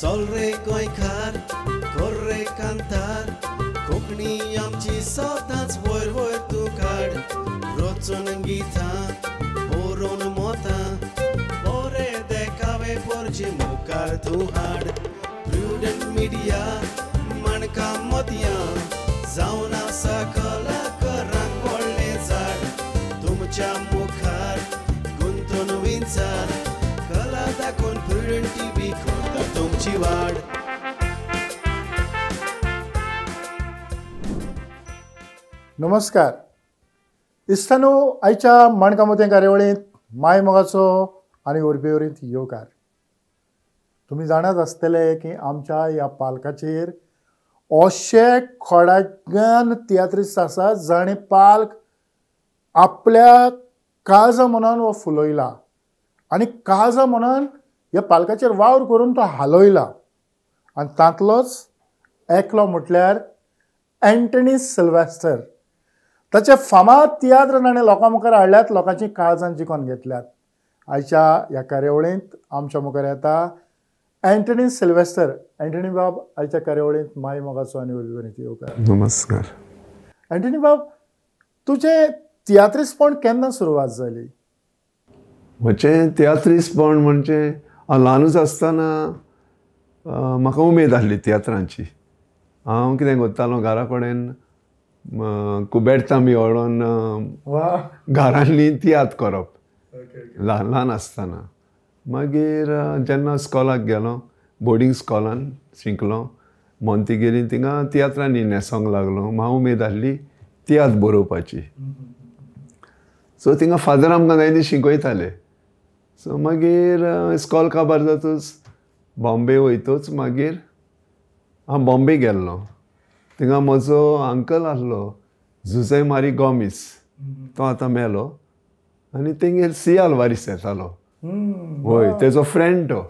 चल रे गोंयकार कर रे कांतार, कोंकणी आमची सदांच वयर वयर तूं काड। रचून गितां बरोवन मोतां, बरे देखावे पोरचे मुखार तूं हाड। प्रुडंट मिडिया माणका मोतयां, जावन आसा कलाकारांक व्हडलें झाड। तुमच्या मुखार गुंतून विंचार, कला दाखोवन प्रुडंट टीव्ही करता तुमची वाड। नमस्कार इस्तानो, आयच्या माणका मोतयां कार्यावळींत माय मोगाचो आनी उर्बेवरींत येवकार। तुमी जाणात आसतले की आमच्या ह्या पालकाचेर अशे खोडागान तियात्रिस्त आसात जाणें पाल्क आपल्या काळजा मनान हो फुलयला आनी काळजा मनान ह्या पालकाचेर वावर करून तो हालयला। आनी तांतलोच एकलो म्हटल्यार एंटनी सिल्वेस्टर। ताचे फामाद तियात्र ताणें लोकां मुखार हाडल्यात, लोकांची काळजां जिखून घेतल्यात। आयच्या ह्या कार्यावळींत आमच्या मुखार येता एंटनी सिल्वेस्टर। एंटनी बाब, आयच्या कार्यावळींत माय मोगाचो आनी उर्बेवरींत येवकार। नमस्कार एंटनी बाब, तुजें तियात्रिस्तपण केन्ना सुरवात जाली? म्हजें तियात्रिस्तपण म्हणजे हांव ल्हानूच आसतना म्हाका उमेद आसली तियात्रांची। हांव कितें करतालो, घरा कडेन कुबेर्तां बी व्हरोन घरांनी तियात्र करप ल्हान ल्हान आसतना। मागीर जेन्ना स्कॉलाक गेलो, बोर्डींग स्कॉलान शिकलो मोंतिगेरीन, थिंगा तियात्रांनी न्हेसोंक लागलो। म्हाका उमेद आसली तियात्र बरोवपाची। सो थिंगा फादर आमकां जायते शिकयताले। सो मागीर स्कॉल काबार जातूच बॉम्बे वयतूच मागीर हांव बॉम्बे गेल्लो। थिंगा म्हजो अंकल आसलो जुझे मारी गोमीस, तो आतां मेलो। आनी तेंगेर सी आलवारीस येतालो, हय तेजो फ्रेंड तो।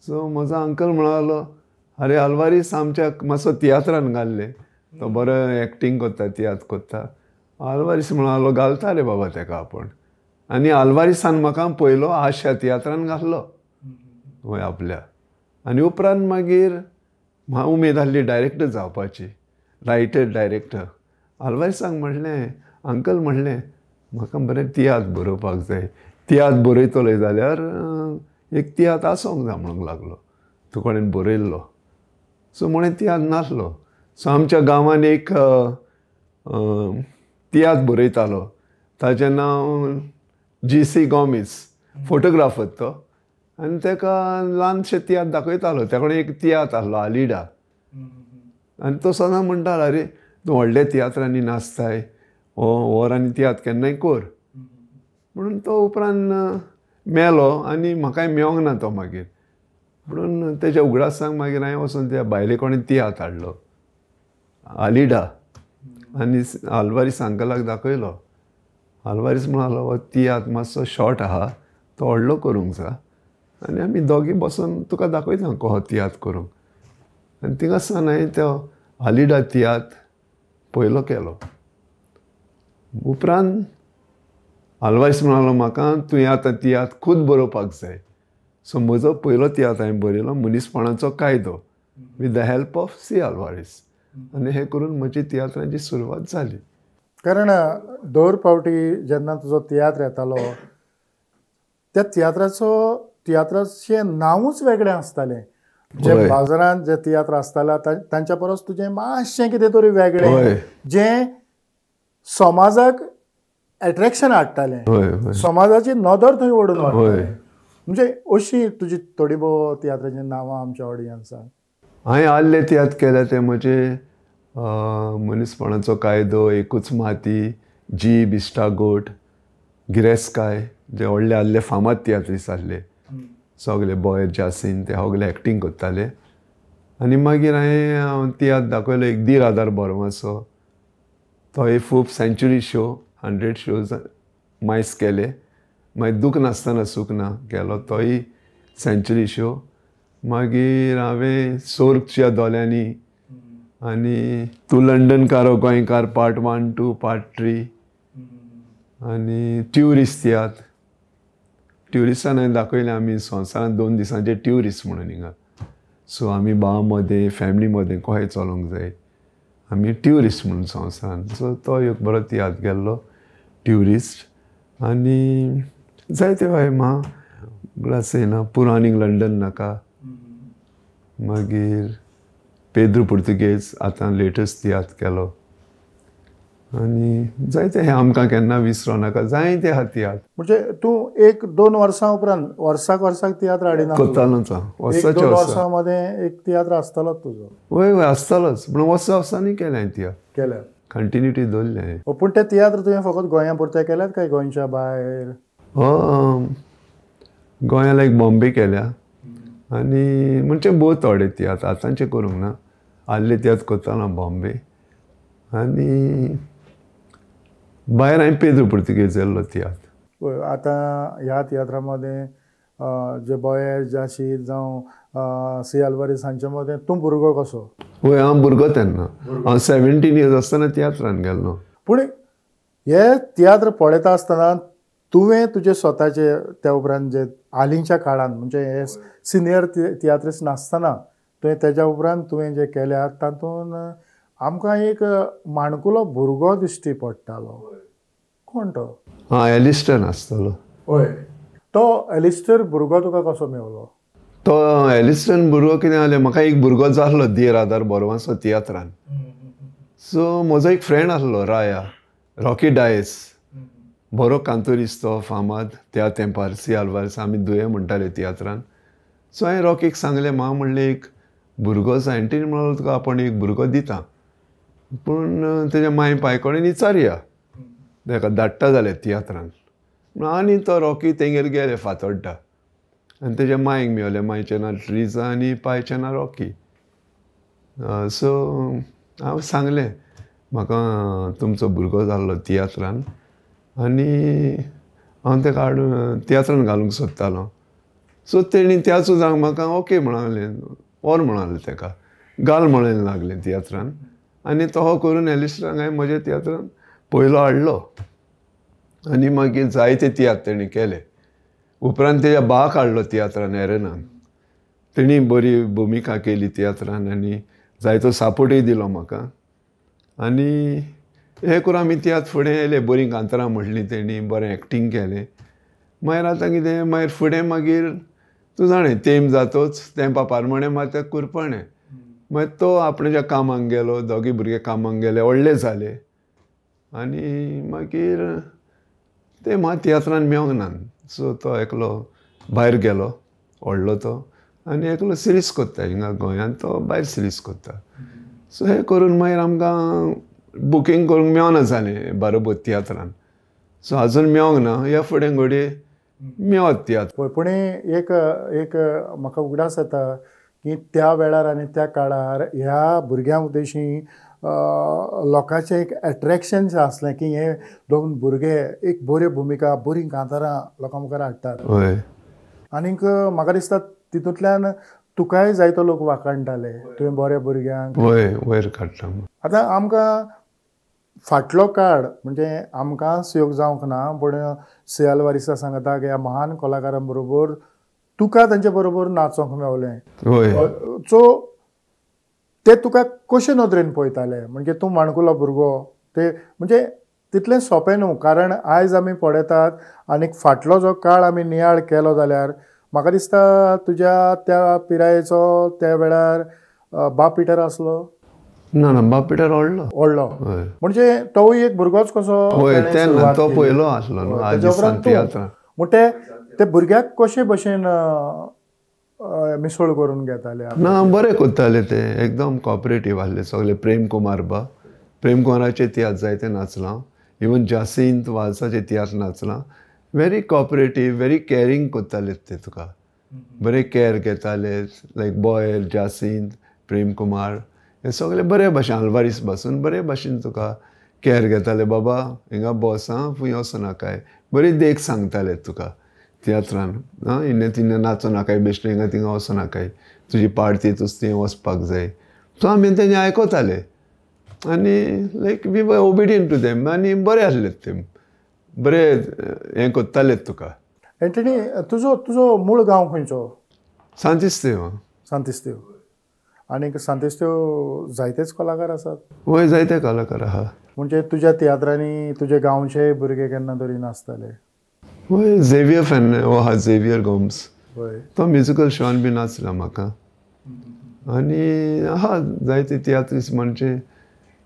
सो म्हजो अंकल म्हणालो, अरे आलवारीस आमच्या मातसो तियात्रान घाल्ले, तो बरो एक्टींग करता, तियात्र करता। आलवारीस म्हणालो घालता रे बाबा तेका आपूण। आनी आलवारीसान म्हाका पयलो आशा तियात्रान घाल्लो, हय आपल्या। आनी उपरांत मागीर म्हाका उमेद आसली डायरेक्टर जावपाची, रायटर डायरेक्टर। आलवारीसांक म्हणलें, अंकल म्हणलें म्हाका बरें तियात्र बरोवपाक जाय, तियात्र बरयतलो जाल्यार एक तियात्र आसूंक जाय म्हणूंक लागलो, तूं कोणेन बरयल्लो। सो म्हणें तियात्र नासलो। सो आमच्या गांवांत एक तियात्र बरयतालो, ताजें नांव जी सी गोमीस, फोटोग्राफर तो। आनी तेका ल्हानशे तियात्र दाखयतालो। त्या कडेन एक तियात्र आसलो आलिडा, आनी तो सदां म्हणटालो, अरे तूं व्हडल्या तियात्रांनी नाचताय, हो व्हर आनी तियात्र केन्नाय कर म्हणून। तो उपरांत मेलो आनी म्हाकाय मेवंक ना तो मागीर। म्हणून तेज्या उगडासांक मागीर हांवें वचून त्या बायले कोणें तियात्र हाडलो आलिडा, आनी आलवारीस अंकलाक दाखयलो। आलवारीस म्हणालो, हो तियात्र मातसो शॉर्ट आहा, तो व्हडलो करूंक जाय आनी आमी दोगी बसून तुका दाखयता कसो तियात्र करूंक। आनी थिंगासान हांवें तो आलिडा तियात्र पयलो केलो। उपरांत आलवारीस म्हणालो म्हाका, तुवें आतां तियात्र खूद बरोवपाक जाय। सो म्हजो पयलो तियात्र हांवें बरयलो मनीसपणाचो कायदो, with the help of C Alvares. आनी हें करून म्हजी तियात्रांची सुरवात जाली। कारण दर फावटी जेन्ना तुजो तियात्र येतालो त्या तियात्राचो तियात्राचें नांवूच वेगळें आसतालें। जे बाजारांत जे तियात्र आसताले तांच्या परस तुजें मातशें कितें तरी वेगळें, जें समाजाक एट्रेक्शन हाडटालें, समाजाची नदर थंय ओडून हाडटालें। म्हणजे अशी तुजी थोडी भोव तियात्राचीं नांवां आमच्या ऑडियन्साक। हांवें आल्ले तियात्र केले ते म्हजे मनीसपणाचो कायदो, एकूच माती, जी बिस्टागोट, गिरेस्काय, जे व्हडले आल्ले फामाद तियात्रीस आसले सगळे, बॉय जासीन, ते सगळे एक्टींग करताले। आनी मागीर हांवें तियात्र दाखयलो एक दीर आदार बोरमाचो, तो एक खूब सँच्युरी शो, 100 शोज मायस केले। मागीर दूख नासतना सूख ना केलो, तोय सँच्युरी शो। मागीर हांवें सोर्गच्या दोल्यांनी आनी तूं लंडनकार हो गोंयकार पार्ट 1, 2, पार्ट 3 आनी ट्युरिस्ट तियात्र। ट्युरिस्टान हांवें दाखयलें आमी संवसारांत 2 दिसांचे ट्युरिस्ट म्हणून हिंगा। सो आमी भाव मदें फॅमिली मदें कशें चलोंक जाय, आमी ट्युरिस्ट म्हणून संवसारान. सो तो एक बरो तियात्र गेल्लो ट्युरिस्ट. आनी जायते हय म्हाका ग्लास येना, पुराणीक लंडन नाका, मागीर पेद्रू पुर्तुगेज आतां लेटस्ट तियात्र केलो. आनी जायते हे आमकां केन्ना विसरो नाका, जायते आहा तियात्र. म्हणजे तूं एक दोन वर्सां उपरांत वर्साक वर्साक तियात्र हाडिना करतालोच हांव, वर्साच्या वर्सां मदें एक तियात्र आसतालोच तुजो? वय वय आसतालोच, पूण वर्सा वर्सांनी केलें हांवें तियात्र, केल्या कंटिन्युटी दवरलें हांवें. पूण ते तियात्र तुवें फकत गोंया पुरते केल्यात काय गोंयच्या भायर? गोंया लायक बॉम्बे केल्या आनी म्हणजे भोव थोडे तियात्र आतांचे करूंक ना, आदले तियात्र करतालो हांव बॉम्बे. आनी भायर हांवें पेद्रू पुर्तुगेज केल्लो तियात्र. आतां ह्या तियात्रा मदें जे बॉय जाशीद जावं सी आल्वारीस हांचे मदें तूं भुरगो कसो? वय हांव भुरगो तेन्ना, हांव 17 इयर्स आसतना तियात्रान गेल्लो. पूण हे तियात्र पळयता आसतना तुवें तुजे स्वताचे त्या उपरांत जे हालींच्या काळान म्हणजे हे सिनियर तियात्रिस्ट नासतना तुवें तेज्या उपरांत तुवें जे केल्यात तातूंत आमकां एक माणकुलो भुरगो दिश्टी पडटालो, कोण तो? आं, एलिस्टर आसतलो. हय, तो एलिस्टर भुरगो तुका कसो मेवलो? तो एलिस्टन भुरगो कितें जालें, म्हाका एक भुरगो जाल्लो देर आदार बोरवांचो तियात्रान. सो म्हजो एक फ्रेंड आसलो राया, रॉकी डायस, बरो कांतोरीस्त तो फामाद त्या तेंपार, सी आल्वारीस आमी दुयें म्हणटाले तियात्रान. सो हांवें रॉकीक सांगलें, म्हाका म्हणलें एक भुरगो जाय. आनी तेणी म्हणलो तुका आपूण एक भुरगो दिता, पूण तेज्या माय पाय कडेन विचारया, तेका धाडटा जाल्यार तियात्रान. आनी तो रॉकी तेंगेर गेले फातोड्डा आनी तेज्या मायक मेवलें, मायचें नांव ट्रिजा आनी पायचें नांव रॉकी. सो हांव सांगलें म्हाका तुमचो भुरगो जाल्लो तियात्रान आनी हांव तेका हाडून तियात्रान घालूंक सोदतालो. सो तेणी त्याच उदाक म्हाका ओके म्हणलें, व्हर म्हणलें तेका, घाल म्हणून लागलें तियात्रान. आनी तो करून एलिस्टराक हांवें म्हज्या तियात्रान पयलो हाडलो. आनी मागीर जायते तियात्र तेणी केले. उपरांत तेज्या बाक हाडलो तियात्रान, एरनान, तेणी बरी भुमिका केली तियात्रान आनी जायतो सपोर्टूय दिलो म्हाका. आनी हे करून आमी तियात्र फुडें येयले, बरीं कांतरां म्हणलीं तेणी, बरें एक्टींग केलें. मागीर आतां कितें, मागीर फुडें मागीर तूं जाणें तेम जातोच तेंपा पारमाणें मागीर तें कुरपणें. मागीर तो आपणाच्या कामाक गेलो, दोगी भुरगे कामाक गेले, व्हडले जाले. आनी मागीर ते म्हाका तियात्रान मेवंक ना. सो तो एकलो भायर गेलो व्हडलो तो, आनी एकलो सिरीज कोत्ता हिंगा गोंयांत, तो भायर सिरीज कोत्ता. सो हें करून मागीर आमकां बुकींग करूंक मेवना जालें बारोबर तियात्रान. सो आजून मेवंक ना, ह्या फुडें घडये मेवत तियात्र. पूण एक एक म्हाका उगडास येता की त्या वेळार आनी त्या काळार ह्या भुरग्यां उद्देशी लोकांचें एक एट्रेक्शन आसलें की हे दोन भुरगे एक बऱ्यो भुमिका, बरीं कांतारां लोकां मुखार हाडटात. हय, आनीक म्हाका दिसता तितूंतल्यान तुकाय जायतो लोक वाखाणटाले, तुवें बऱ्या भुरग्यांक वय वयर काडटा. आतां आमकां फाटलो काळ म्हणजे आमकां सुयोग जावंक ना, पूण सी आल्वारीसा सांगता ह्या महान कलाकारां बरोबर तुका तांचे बरोबर नाचोंक मेवलें. सो ते तुका कशे नदरेन पळयताले? म्हणजे तूं माणकुलो भुरगो, ते म्हणजे तितलें सोंपें न्हू, कारण आयज आमी पळयतात आनी फाटलो जो काळ आमी नियाळ केलो जाल्यार म्हाका दिसता तुज्या त्या पिरायेचो त्या वेळार बाब पिटर आसलो? ना ना, बाब पिटर व्हडलो व्हडलो, म्हणजे तोवूय एक भुरगोच कसो. तेन्ना तो पयलो आसलो न्हू. म्हणटे ते भुरग्याक कशे भशेन मिसळ करून घेताले? ना, बरें करताले ते, एकदम कॉपरेटीव आसले सगळे. प्रेम कुमार बा, प्रेम कुमाराचे तियात्र जायते नाचलां, इवन जासींत वाल्साचे तियात्र नाचलां. व्हेरी कॉपरेटीव, व्हेरी कॅरींग करताले ते, तुका बरे कॅर घेताले. लायक बॉयर, जासींत, प्रेम कुमार हे सगळे बरे भाशेन, आल्वारीस बसून बरे भाशेन तुका कॅर घेताले. बाबा हिंगा बस आं, फुंय वचो नाकाय, बरी देख सांगताले तुका तियात्रान. आं, इन्ने तिन्ने नाचो नाकाय, बेश्टे हिंगा थिंगा वचो नाकाय, तुजी पार्टी तुज थंय वचपाक जाय. सो आमी तेंचे आयकताले आनी like we were obedient to them. आनी बरे आसले ते, बरे हें करताले तुका. एंटनी, तुजो तुजो मूळ गांव खंयचो? सांतिस्तेव. सांतिस्तेव. आनीक सांतेस्त्यो जायतेच कलाकार आसात. वय जायते कलाकार आहा. म्हणजे तुज्या तियात्रांनी तुजे गांवचे भुरगे केन्ना तरी नाचताले? वय, झेवियर फेर्नांडीस हो आहा, झेवियर गोम्स, वय तो म्युजिकल शोन बी नाचला म्हाका. आनी आहा जायते तियात्रीस, म्हणजे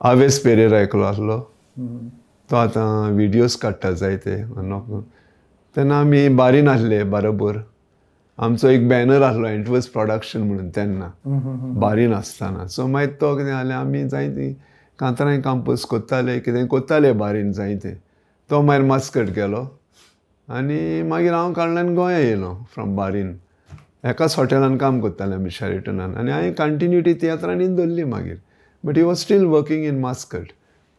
आवेस पेरेरा एकलो आसलो, तो आतां विडियोज काडटा जायते. तेन्ना आमी बारीन आसले बरोबर, आमचो एक बॅनर आसलो एंटवर्स प्रोडक्शन म्हणून तेन्ना बारीन आसतना. सो मागीर तो कितें जालें, आमी जायतीं कांतारां कंपोज कोत्ताले, कितें कोत्ताले बारीन जायते. तो मागीर मास्कट गेलो आनी मागीर हांव काडल्यान गोंया येयलो फ्रॉम बारीन. एकाच हॉटेलान काम करताले आमी शेरिटनान, आनी हांवें कंटिन्युटी तियात्रांनी दवरली मागीर. But he was still working in Muscat.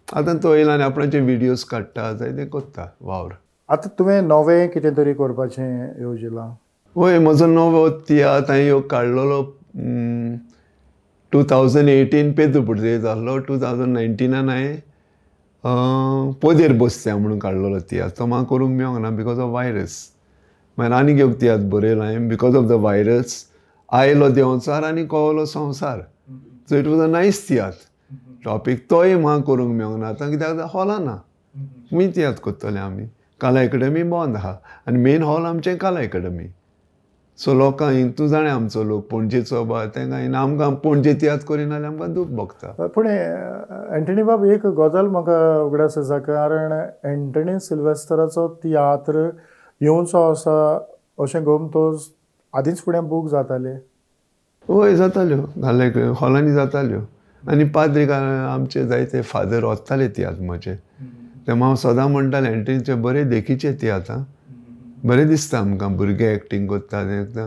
आतां तो येयला आनी आपणाचे विडियोज काडटा, जायते कोत्ता वावर. आतां तुवें नवें कितें तरी करपाचें येवजिलां? वय, म्हजो नवो तियात्र हांवें ह्यो काडलेलो 2018 पेद्रू पुर्तुगेज आसलो. 2019 हांवें पोदेर बसत्या म्हणून काडलेलो तियात्र. तो म्हाका करूंक मेळोंक ना because of virus. मागीर आनीक एक तियात्र बरयलो हांवें because of the virus, आयलो देंवचार आनी कवलो संवसार. So it was a nice tiatr topic. तोय म्हाका करूंक मेळोंक ना आतां, कित्याक हॉलां ना. खंय तियात्र करतले आमी? कला एकेडमी बंद आहा आनी मेन हॉल आमचें कला एकेडमी. सो लोकांक तूं जाणा आमचो लोक पणजेचो बा, तेंकां आमकां पणजे तियात्र करिना जाल्यार आमकां दूख भोगता. पूण एंटनी बाब, एक गजाल म्हाका उगडास आसा, कारण एंटनी सिल्वेस्टराचो तियात्र येवचो आसा अशें गोमतोच आदींच फुडें बूक जाताले. वय जाताल्यो, घाले हॉलांनी जाताल्यो. आनी पाद्री आमचे जायते फादर वताले तियात्र म्हजे. तेन्ना हांव सदां म्हणटालें एंटनीचे बरे देखीचे तियात्र, बरें दिसता आमकां, भुरगे एक्टींग करता ते,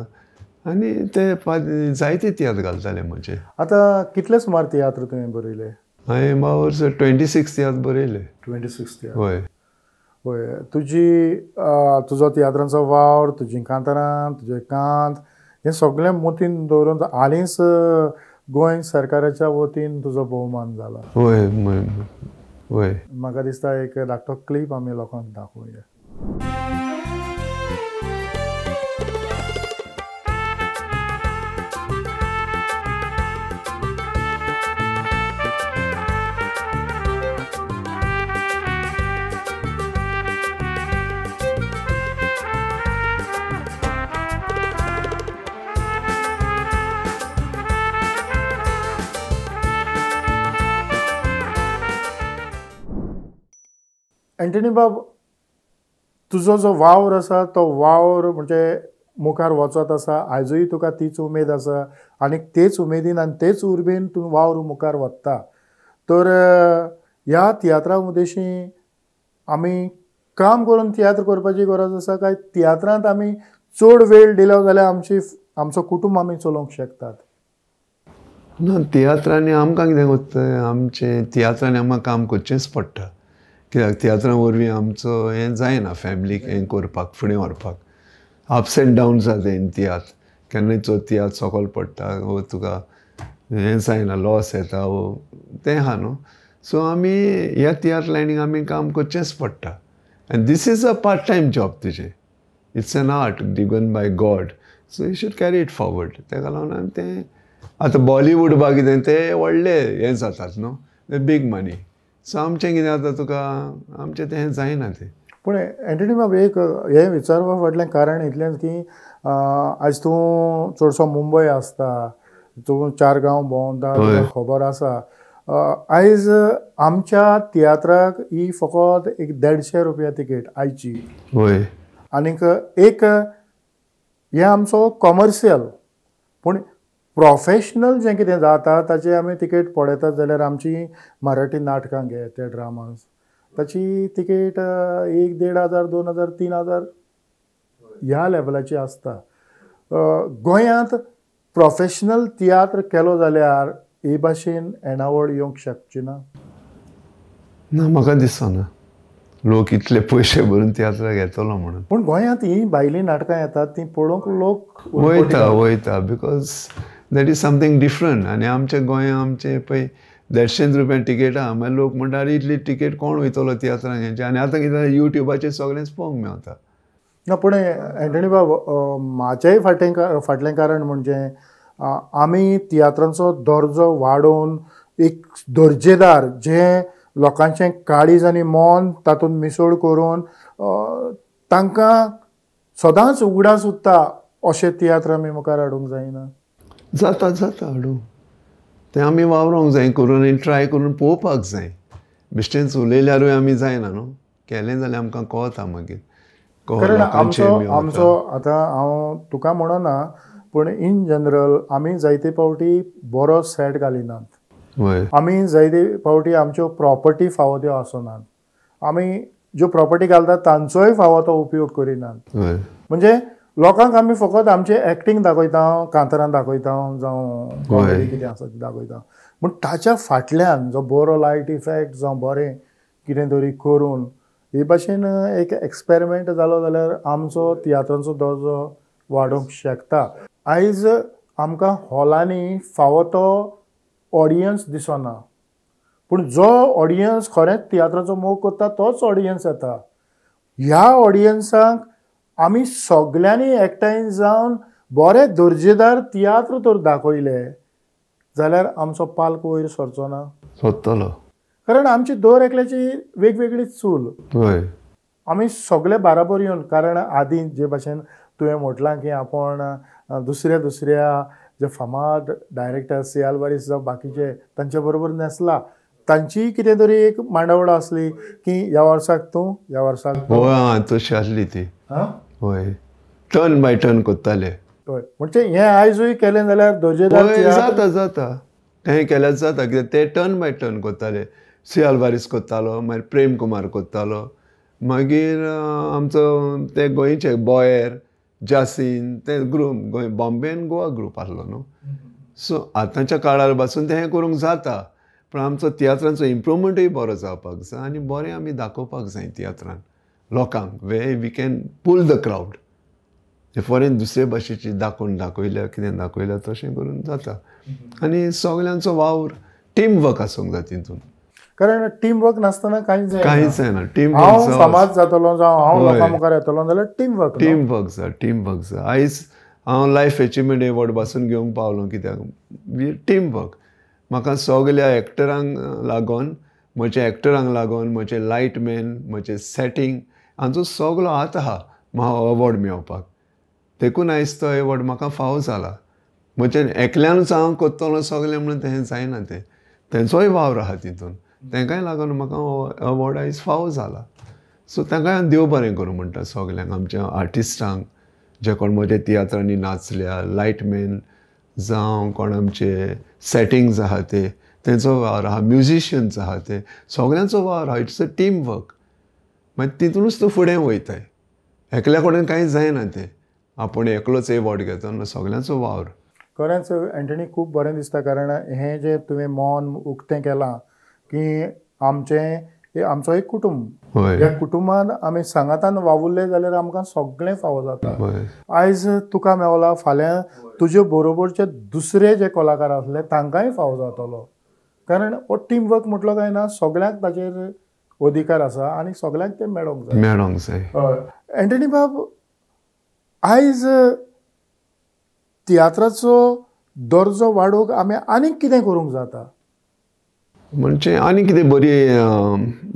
आनी ते जायते तियात्र घालताले म्हजे. आतां कितले सुमार तियात्र तुवें बरयले? हांवें वर्स 26 तियात्र बरयले. 26 तियात्र? वय. वय. तुजी तुजो तियात्रांचो वावर, तुजीं कांतारां, तुजें कांत, हें सगळें मतीन दवरून हालींच गोंय सरकाराच्या वतीन तुजो भोवमान जाला. वय वय. म्हाका दिसता एक धाकटो क्लिप आमी लोकांक दाखोवया. एंटनी बाब, तुजो जो वावर आसा तो वावर म्हणजे मुखार वचत आसा, आयजूय तुका तीच उमेद आसा आनी तेच उमेदीन आनी तेच उर्बेन तूं वावर मुखार वता. तर ह्या तियात्रा उद्देशी आमी काम करून तियात्र करपाची गरज आसा काय तियात्रांत आमी चड वेळ दिलो जाल्यार आमची आमचो कुटुंब आमी चलोवंक शकतात? ना, तियात्रांनी आमकां कितें करता, आमचें तियात्रांनी आमकां काम करचेंच पडटा. कित्याक तियात्रां वरवीं आमचो हें जायना, फॅमिलीक हें करपाक, फुडें व्हरपाक. अप्स एंड डावन्स जाता इन तियात्र. केन्नाय चो तियात्र सकयल पडटा वो तुका हें जायना, लॉस येता वो तें आहा न्हू. सो आमी ह्या तियात्र लायनीक आमी काम करचेंच पडटा. And this is a part time job तुजें. It's an art given by God, so you should carry it forward. तेका लागून आमी तें आतां बॉलिवूड बा कितें तें व्हडलें हें जातात न्हू, तें बीग मनी. सो आमचें कितें जाता तुका, आमचें तें जायना तें. पूण एंटनी बाब, एक हें विचारपा फाटलें कारण इतलेंच की आयज तूं चडसो मुंबय आसता, तूं चार गांव भोंवता, तुका खबर आसा. आयज आमच्या तियात्राक ही फकत एक 150 रुपया तिकेट आयची. वय. आनीक एक हें आमचो कॉमर्शियल, पूण प्रोफेशनल जें कितें जाता ताचें आमी तिकेट पळयतात जाल्यार आमची मराठी नाटकां घे, ते ड्रामास, ताची तिकेट 1,000, 1,500, 2,000, 3,000 ह्या लेवलाची आसता. गोंयांत प्रोफेशनल तियात्र केलो जाल्यार हे भाशेन येणावळ येवंक शकची ना? ना, म्हाका दिसना लोक इतले पयशे भरून तियात्राक येतलो म्हणून. पूण गोंयांत ही भायलीं नाटकां येतात तीं पळोवंक लोक वयता वयता, because that is something different. आनी आमच्या गोंयांत आमचे पळय 150 रुपया तिकेट आहा, मागीर लोक म्हणटा अरे इतली तिकेट कोण वयतलो तियात्राक हेंचे. आनी आतां कितें युट्यूबाचेर सगळेंच पळोवंक मेळटा. ना, पूण एंटनी बाब, म्हाजेय फाटलें कारण म्हणजे आमी तियात्रांचो दर्जो वाडोवन एक दर्जेदार जे लोकांचें काळीज आनी मन तातूंत मिसळ करून तांकां सदांच उगडास उरता अशें तियात्र आमी मुखार हाडूंक जायना? जाता जाता हाडूंक, तें आमी वावरोंक जाय करून आनी ट्राय करून पळोवपाक जाय. बेश्टेंच उलयल्यारूय आमी जायना न्हू, केलें जाल्यार आमकां कळता मागीर. कारण आमचो आमचो आतां हांव तुका म्हणना पूण इन जनरल आमी जायते फावटी बरो सेट घालिनात, आमी जायते फावटी आमच्यो प्रॉपर्टी फावो त्यो आसनात, आमी ज्यो प्रॉपर्टी घालतात तांचोय फावो तो उपयोग करिनात. म्हणजे लोकांक आमी फकत आमचें एक्टींग दाखयता, कांतारां दाखयता, जावं कॉमेडी कितें आसा तें दाखयता, पूण ताच्या फाटल्यान जो बरो लायट इफेक्ट जावं बरें कितें तरी करून हे भाशेन एक एक्सपेरिमेंट जालो जाल्यार आमचो तियात्रांचो दर्जो वाडोवंक शकता. आयज आमकां हॉलांनी फावो तो ऑडियन्स दिसना, पूण जो ऑडियन्स खरेंच तियात्राचो मोग करता तोच ऑडियन्स येता. ह्या ऑडियन्साक आमी सगल्यांनी एकठांय जावन बरे दर्जेदार तियात्र तर दाखयले जाल्यार आमचो पाल्क वयर सरचो ना, सरतलो. कारण आमची दर एकल्याची वेगवेगळी चूल, आमी सगळे बाराबर येवन, कारण आदीं जे भाशेन तुवें म्हटलां की आपूण दुसऱ्या दुसऱ्या जे फामाद डायरेक्टर सी आल्वारीस जावं बाकीचे तांचे बरोबर न्हेसला, तांची कितें तरी एक मांडावळ आसली की ह्या वर्साक तूं, ह्या वर्साक तूं, तशी आसली ती. हय, टर्न बाय टर्न करताले. हय, म्हणजे हें आयजूय केलें जाल्यार दर्जेदार जाता जाता, तें केल्यार जाता कित्याक ते टर्न बाय टर्न करताले. सी आल्वारीस करतालो, मागीर प्रेम कुमार करतालो, मागीर आमचो ते गोंयचे बॉयर जासीन, ते ग्रूप गोंय बॉम्बेन गोवा ग्रूप आसलो न्हू. सो आतांच्या काळार पासून तें करूंक जाता, पूण आमचो तियात्रांचो इम्प्रूवमेंटूय बरो जावपाक जाय आनी बरें आमी दाखोवपाक जाय तियात्रान लोकांक, way we can pull the crowd. ते फॉरेन दुसरे भाशेची दाखोवन दाखयल्या कितें दाखयल्या तशें करून जाता. आनी सगल्यांचो वावर टीम वर्क आसूंक जाय तितून, कारण टीम वर्क नासतना कांयच जायना, कांयच जायना. टीम हांव समाज जातलो जावं हांव लोकां मुखार येतलो जाल्यार टीम वर्क, टीम वर्क जाय, टीम वर्क जाय. आयज हांव लायफ एचिवमेंट एवॉर्ड पासून घेवंक पावलो कित्याक टीम वर्क. म्हाका सगल्या एक्टरांक लागून, म्हज्या एक्टरांक लागून, म्हजे लायटमॅन, म्हजें सेटींग हांचो सगलो हात आहा म्हाका अवॉर्ड मेळोवपाक. देखून आयज तो एवॉर्ड म्हाका फावो जाला. म्हजें एकल्यानूच हांव करतलो सगलें म्हणून तें जायना, तें तेंचोय वावर आहा तितून, तेंकांय लागून म्हाका अवॉर्ड आयज फावो जाला. सो तांकां हांव देव बरें करूं म्हणटा सगल्यांक, आमच्या आर्टिस्टांक जे कोण म्हज्या तियात्रांनी नाचल्या, लायटमॅन जावं कोण आमचे सेटिंग्स आहा ते, तेंचो वावर आहा, म्युजिशियन्स आहा ते, सगल्यांचो वावर आहा. It's a team work. मागीर तितूनच तूं फुडें वयताय, एकल्या कडेन कांय जायना तें, आपूण एकलोच एवॉर्ड घेता ना, सगल्यांचो वावर. खरेंच एंटनी खूब बरें दिसता, कारण हें जें तुवें मन उक्तें केलां की आमचें आमचो एक कुटुंब, ह्या कुटुंबान आमी सांगातान वावुरले जाल्यार आमकां सगळें फावो जाता. आयज तुका मेवला, फाल्यां तुजे बरोबरचे दुसरे जे कलाकार आसले तांकांय फावो जातलो, कारण हो टीम वर्क म्हटलो काय ना सगळ्यांक ताचेर अधिकार आसा आनी सगळ्यांक तें मेळोंक जाय, मेळोंक जाय. एंटनी बाब, आयज तियात्राचो दर्जो वाडोवंक आमी आनीक कितें करूंक जाता? म्हणजे आनी कितें बरी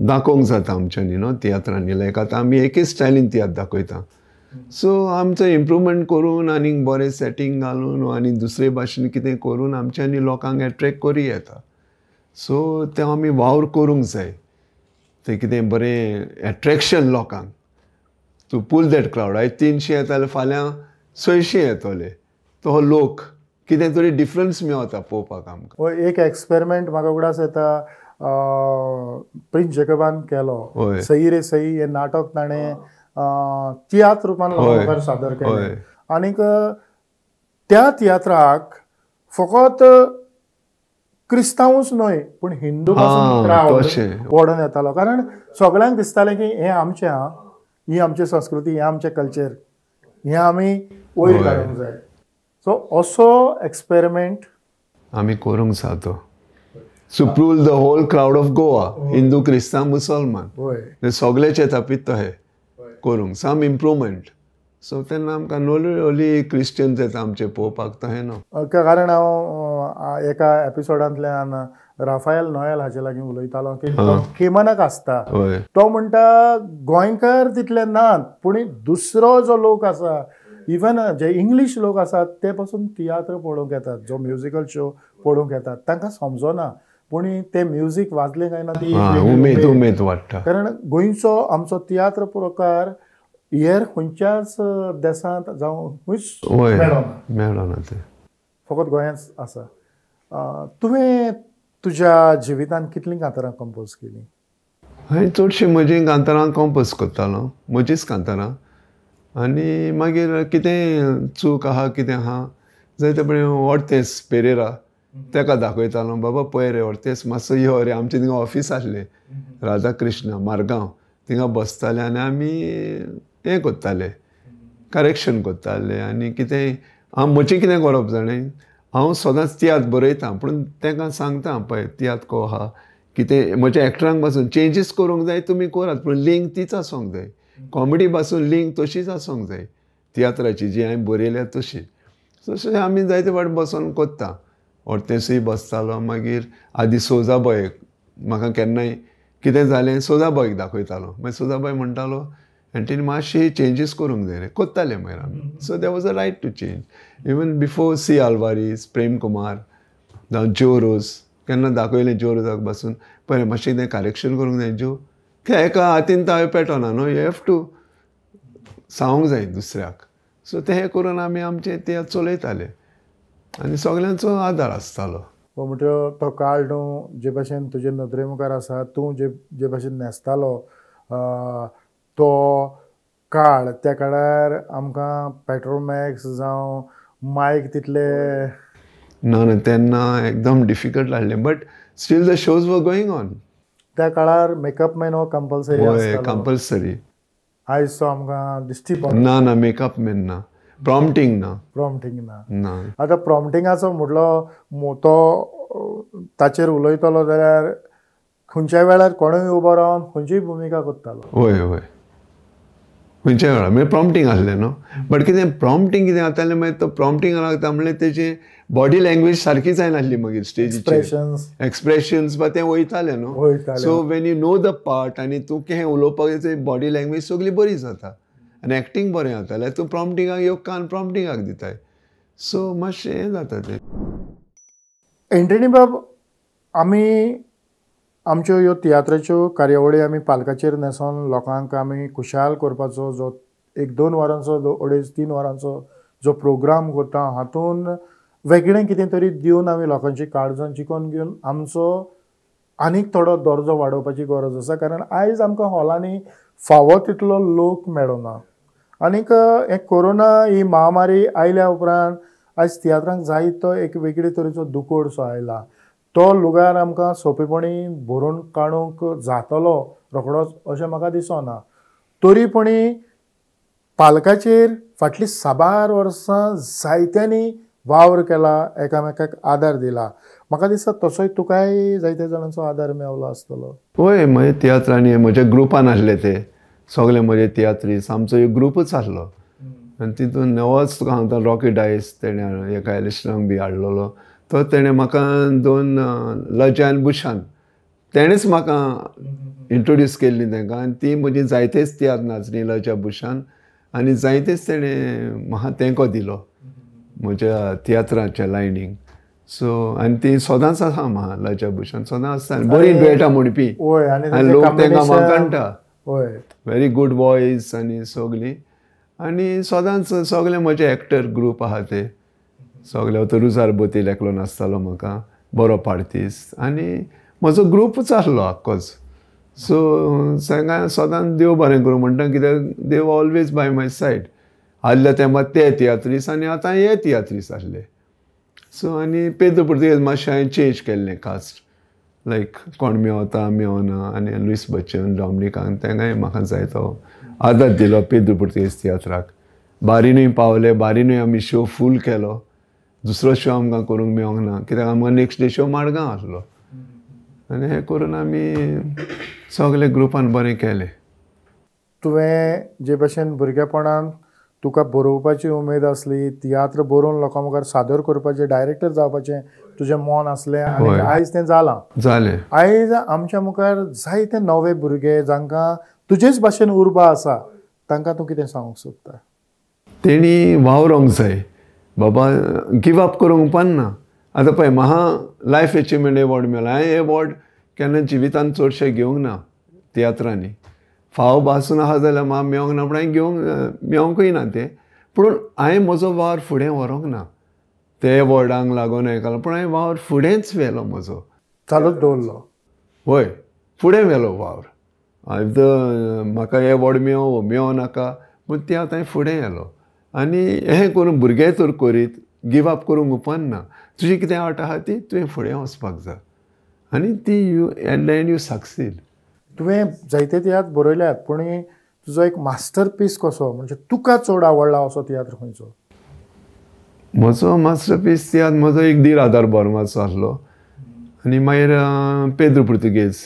दाखोवंक जाता आमच्यांनी न्हू तियात्रांनी. लायक आतां आमी एकेच स्टायलीन तियात्र दाखयता, सो आमचो इम्प्रूवमेंट करून आनीक बरें सेटींग घालून आनी दुसरे भाशेन कितें करून आमच्यांनी लोकांक एट्रेक्ट करूं येता. सो तें आमी वावर करूंक जाय, तें कितें बरें एट्रेक्शन लोकांक, टू पूल that crowd. आयज 300 येताले, फाल्यां 600 येतले, तो लोक कितें तरी डिफरन्स मेळता पळोवपाक आमकां. एक एक्सपेरिमेंट म्हाका उगडास येता, प्रिन्स जेकबान केलो, सही रे सही हें नाटक ताणें तियात्र रुपान लोकां मुखार सादर केलें आनीक त्या तियात्राक फकत क्रिस्तांवूच न्हय पूण हिंदू पासून क्रावड ओडून येतालो, कारण सगळ्यांक दिसतालें की हें आमचें आहा, ही आमची संस्कृती, हें आमचें कल्चर, हें आमी वयर काडूंक जाय. सो असो एक्सपेरिमेंट आमी करूंक जातो. So pull the whole crowd of Goa, Hindu, क्रिस्तांव, मुसलमान, ते सगळेच येता पित्त हे करूंक सम इम्प्रूवमेंट. सो तेन्ना आमकां नोली क्रिश्चन्स येता आमचे पळोवपाक तशें न्हू. कारण हांव एका एपिसोडांतल्यान राफायल नोयल हाचे लागीं उलयतालो की केमनाक आसता, तो म्हणटा गोंयकार तितले नात पूण दुसरो जो लोक आसा इवन जे इंग्लीश लोक आसात ते पासून तियात्र पळोवंक येतात, जो म्युजिकल शो पळोवंक येतात तांकां समजना पूण ते म्युजीक वाजलें काय ना ती उमेद उमेद वाडटा. कारण गोंयचो आमचो तियात्र प्रकार हेर खंयच्याच देशांत जावं खंयच मेळना, मेळना ते फकत गोंयांत आसा. तुवें तुज्या जिवितांत कितलीं कांतारां कंपोज केलीं? हांवें चडशीं म्हजीं कांतारां कंपोज करतालो, म्हजीच कांतारां. आनी मागीर कितें चूक आहा कितें आहा जायते पळय ऑर्तेस पेरेरा तेका दाखयतालो, बाबा पळय रे ऑर्तेस मातसो यो रे. आमचें थिंगा ऑफीस आसलें राधाकृष्ण मारगांव, थिंगा बसताले आनी आमी हें करताले, करेक्शन करताले. आनी कितें हांव म्हजें कितें करप जाणें, हांव सदांच तियात्र बरयता पूण तेंकां सांगता पळय तियात्र को आहा कितें म्हज्या एक्टरांक पासून चेंजीस करूंक जाय तुमी करात पूण लिंक तीच आसूंक जाय, कॉमेडी पासून लिंक तशीच आसूंक जाय तियात्राची जी हांवें बरयल्या तशी. तशें आमी जायते फावट बसोन करता. ऑर्तेसूय बसतालो, मागीर आदी सोजाबायक म्हाका केन्नाय कितें जालें सोजाबायक दाखयतालो, मागीर सोजाबाय म्हणटालो एंटनी मातशे चेंजीस करूंक जाय रे, करताले मागीर आमी. So there was a right to change. Even before C Alvares, Prem Kumar जावं ज्यो रोज केन्ना दाखयलें ज्यो रोजाक बसून पळय मातशें कितें करेक्शन करूंक जाय ज्यो, कित्याक एका हातीन तो हांवें पेटोना न्हू, you have to सांगूंक जाय दुसऱ्याक. सो तें करून आमी आमचें ते चलयताले आनी सगल्यांचो आदार आसतालो. म्हणटकीर तो काळ न्हू जे भाशेन तुजे नदरे मुखार आसा, तूं जे जे भाशेन न्हेसतालो तो काळ, त्या काळार आमकां पेट्रोमॅक्स जावं मायक तितले ना ना तेन्ना एकदम डिफिकल्ट आसलें, but still the shows were going on. त्या काळार मेकअप मॅन हो कंपल्सरी आसतालो. कंपल्सरी. आयज तो आमकां दिश्टी पडना. ना ना मेकअप मॅन ना, प्रॉम्प्टींग ना, प्रॉम्प्टींग ना ना. आतां प्रॉम्प्टिंगाचो म्हटलो तो ताचेर उलयतलो जाल्यार खंयच्या वेळार कोणूय उबो रावन खंयचीय भुमिका करतालो. हय हय खंयच्या वेळार मागीर प्रॉम्प्टींग आसलें न्हू, बट कितें प्रॉम्प्टींग कितें जातालें मागीर तो प्रॉम्प्टिंग लागता म्हणल्यार तेजी बॉडी लँग्वेज सारकी जायनासली मागीर स्टेजीचेर, एक्सप्रेशन्स बा तें वयतालें न्हू. So when you know the part आनी तूं कितें उलोवपाक बॉडी लँग्वेज सगळी बरी जाता आनी एक्टींग बरें जाता, जाल्यार तूं प्रॉम्प्टिंगाक योग कान प्रॉम्प्टिंगाक दिताय. सो मातशें हें जाता तें. एंटनी बाब, आमी आमच्यो ह्यो तियात्राच्यो कार्यावळी आमी पालकाचेर न्हेसोन लोकांक आमी खुशाल करपाचो जो एक 2 वरांचो 2.5-3 वरांचो जो प्रोग्राम करता हातून वेगळें कितें तरी दिवन आमी लोकांची काळजां जिखून घेवन आमचो आनीक थोडो दर्जो वाडोवपाची गरज आसा. कारण आयज आमकां हॉलांनी फावो तितलो लोक मेळना आनीक हें कोरोना ही महामारी आयल्या उपरांत आयज तियात्रांक जाय तो एक वेगळे तरेचो दुकोडसो आयला, तो लुगार आमकां सोंपेपणी भरून काडूंक जातलो रोखडोच अशें म्हाका दिसना. तरी पणी पालकाचेर फाटलीं साबार वर्सां जायत्यांनी वावर केला, एकामेकाक आदार दिला. म्हाका दिसता तसोय तुकाय जायत्या जाणांचो आदार मेवलो आसतलो. हय, म्हज्या तियात्रांनी म्हज्या ग्रुपान आसले ते सगळे म्हजे तियात्रीस, आमचो एक ग्रुपूच आसलो आनी तितून नवोच तुका सांगता रॉकी डायस तेणें एका एलिस्टरांक बी हाडलेलो, तो तेणें म्हाका 2 लजा आनी बुशान तेणेच म्हाका इंट्रोड्यूस केल्ली तांकां आनी ती म्हजी जायतेच तियात्र नाचली लजा बुशान आनी जायतेच तेणें म्हाका तेंको दिलो म्हज्या तियात्राच्या लायनीक. सो आनी ती सदांच आसा म्हाका लजा बुशान सदांच आसता, बरी डुएटां म्हणपी आनी लोक तांकां वाखाणटा, व्हेरी गुड वॉयस आनी सगळीं. आनी सदांच सगळे म्हजे एक्टर ग्रूप आहा ते सगळे, तो रुजार बोतील एकलो नासतालो म्हाका बरो पार्टीस आनी म्हजो ग्रुपूच आसलो आख्खोच. सो सदांच देव बरें करूं म्हणटा, कित्याक देव ऑलवेज बाय my side. आदल्या तेंपार ते तियात्रीस आनी आतां हे तियात्रीस आसले. सो आनी पेद्रो पुर्तुगेज मातशें हांवें चेंज केल्लें कास्ट, लायक कोण मेवता मेवना आनी लुईस बच्चन डॉमनिकान तेंकांय म्हाका जाय तो आदार दिलो पेद्रो पुर्तुगेज तियात्राक. बारीनूय पावले, बारीनूय आमी शो फूल केलो, दुसरो शो आमकां करूंक मेवंक ना कित्याक आमकां नेक्स्ट डे शो माडगांव आसलो. आनी हें करून आमी सगळे ग्रुपान बरें केलें. तुवें जे भशेन भुरगेपणान तुका बरोवपाची उमेद आसली, तियात्र बरोवन लोकां मुखार सादर करपाचें, डायरेक्टर जावपाचें तुजें मन आसलें आनी आयज तें जालां. जालें. आयज आमच्या मुखार जायते नवे भुरगे जांकां तुजेच भाशेन उर्बा आसा, तांकां तूं कितें सांगूंक सोदता? तेणी वावरोंक जाय बाबा, गिव अप करूंक पडना. आतां पळय म्हाका लायफ एचिवमेंट एवॉर्ड मेळ्ळो. हांवें एवॉर्ड केन्ना जिवितान चडशे घेवंक ना तियात्रांनी. फाव भासून आसा जाल्यार म्हाका मेळोंक ना, पूण हांवें घेवंक मेळोंकूय ना तें. पूण हांवें म्हजो वावर फुडें व्हरोंक ना ते एवॉर्डांक लागून हें केलां, पूण हांवें वावर फुडेंच व्हेलो म्हजो, चालूच दवरलो. हय, फुडें व्हेलो वावर. हांवें म्हाका एवॉर्ड मेळो मेळों नाका, पूण ते आतां हांवें फुडें व्हेलो. आनी हें करून भुरगे तर करीत गिव अप करूंक उपना. तुजी कितें आर्ट आसा ती तुवें फुडें वचपाक जाय आनी ती you at the end you succeed. तुवें जायते तियात्र बरयल्यात, पूण तुजो एक मास्टरपीस कसो म्हणजे तुका चड आवडला असो तियात्र खंयचो? म्हजो मास्टरपीस तियात्र म्हजो एक धीर आदार बोरमाचो आसलो आनी मागीर पेद्रू पुर्तुगेज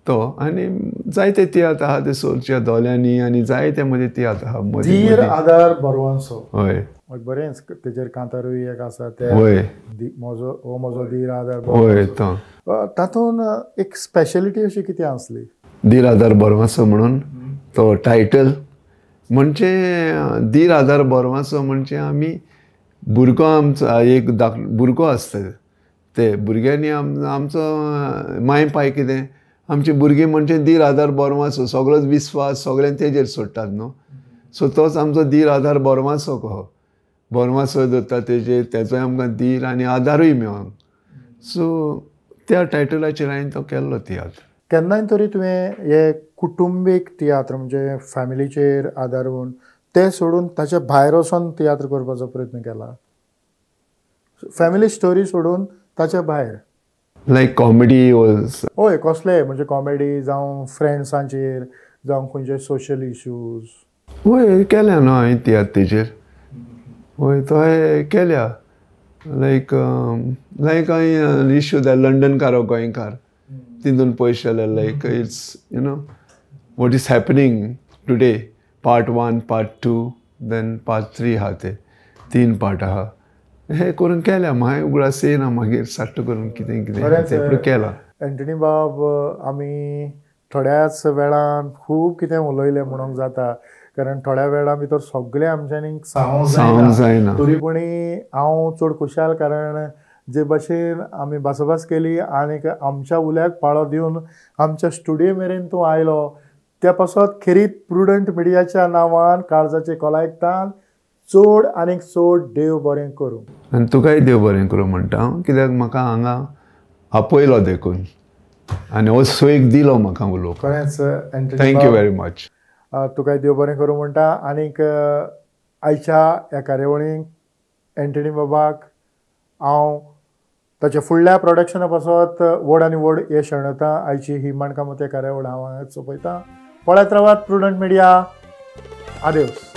तो, आनी जायते तियात्र आहा ते सोलच्या दोल्यांनी आनी जायते मदीं तियात्र आहा. धीर आदार बोरवांचो. हय, बरेंच तेजेर कांतारूय एक आसा ते. हय, म्हजो हो म्हजो धीर आदार. हय, तो तातूंत एक स्पेशलिटी अशी कितें आसली? धीर आदार बोरवांचो म्हणून तो टायटल म्हणजे धीर आदार बोरवांचो म्हणजे आमी भुरगो आमचो एक भुरगो आसता, ते भुरग्यांनी आमचो माय पाय कितें आमची भुरगीं म्हणजे धीर आदार बोरवांचो, सगळोच विस्वास सगळ्यान तेजेर सोडटात न्हू. सो तोच आमचो धीर आदार बोरवांचो कहो, बोरवांचो दवरता तेजेर, तेजोय आमकां धीर आनी आदारूय मेळोंक. सो त्या टायटलाचेर हांवें तो केल्लो तियात्र. केन्नाय तरी तुवें हे कुटुंबीक तियात्र म्हणजे फॅमिलीचेर आदारून ते सोडून ताच्या भायर वचोन तियात्र करपाचो प्रयत्न केला? फॅमिली स्टोरी सोडून ताच्या भायर, लायक कॉमेडी? हय, कसले म्हणजे कॉमेडी जावं फ्रेंड्सांचेर जावं खंयचे सोशल इश्यूज? हय, केल्या न्हू हांवें तियात्र तेजेर. हय, तो केल्या. लायक लायक हांवें इश्यू दा लंडनकार वो गोंयकार तितून पयशे जाल्यार like it's you know what is happening today, part 1 part 2 then part 3 आहा, ते 3 पार्ट आहा. हें करून केल्या. म्हाका उगडास येना मागीर साट्ट करून कितें कितें केलां. एंटनी बाब, आमी थोड्याच वेळान खूब कितें उलयलें म्हणूंक जाता, कारण थोड्या वेळा भितर सगळें आमच्यांनी सांगूंक जायना. तरी पूण हांव चड खुशाल, कारण जे भाशेन आमी भासाभास केली आनी आमच्या उल्याक पाळो दिवन आमच्या स्टुडियो मेरेन तूं आयलो, त्या पासत खेरीत प्रुडंट मिडियाच्या नांवान काळजाचे कोलायकतान चड आनीक चड देव बरें करूं. आनी तुकाय देव बरें करूं म्हणटा हांव, कित्याक म्हाका हांगा आपयलो देखून आनी हो सोयीक दिलो म्हाका उलोवंक. खरेंच thank you very much. तुकाय देव बरें करूं म्हणटा. आनीक आयच्या ह्या कार्यावळीक एंटनी बाबाक हांव ताच्या फुडल्या प्रोडक्शना पासत व्हड आनी व्हड यश मेळयता. आयची ही माणकां मोतयां कार्यावळ हांव हांगाच सोंपयतां. पळयत रावात प्रुडंट मिडिया. आदेवस.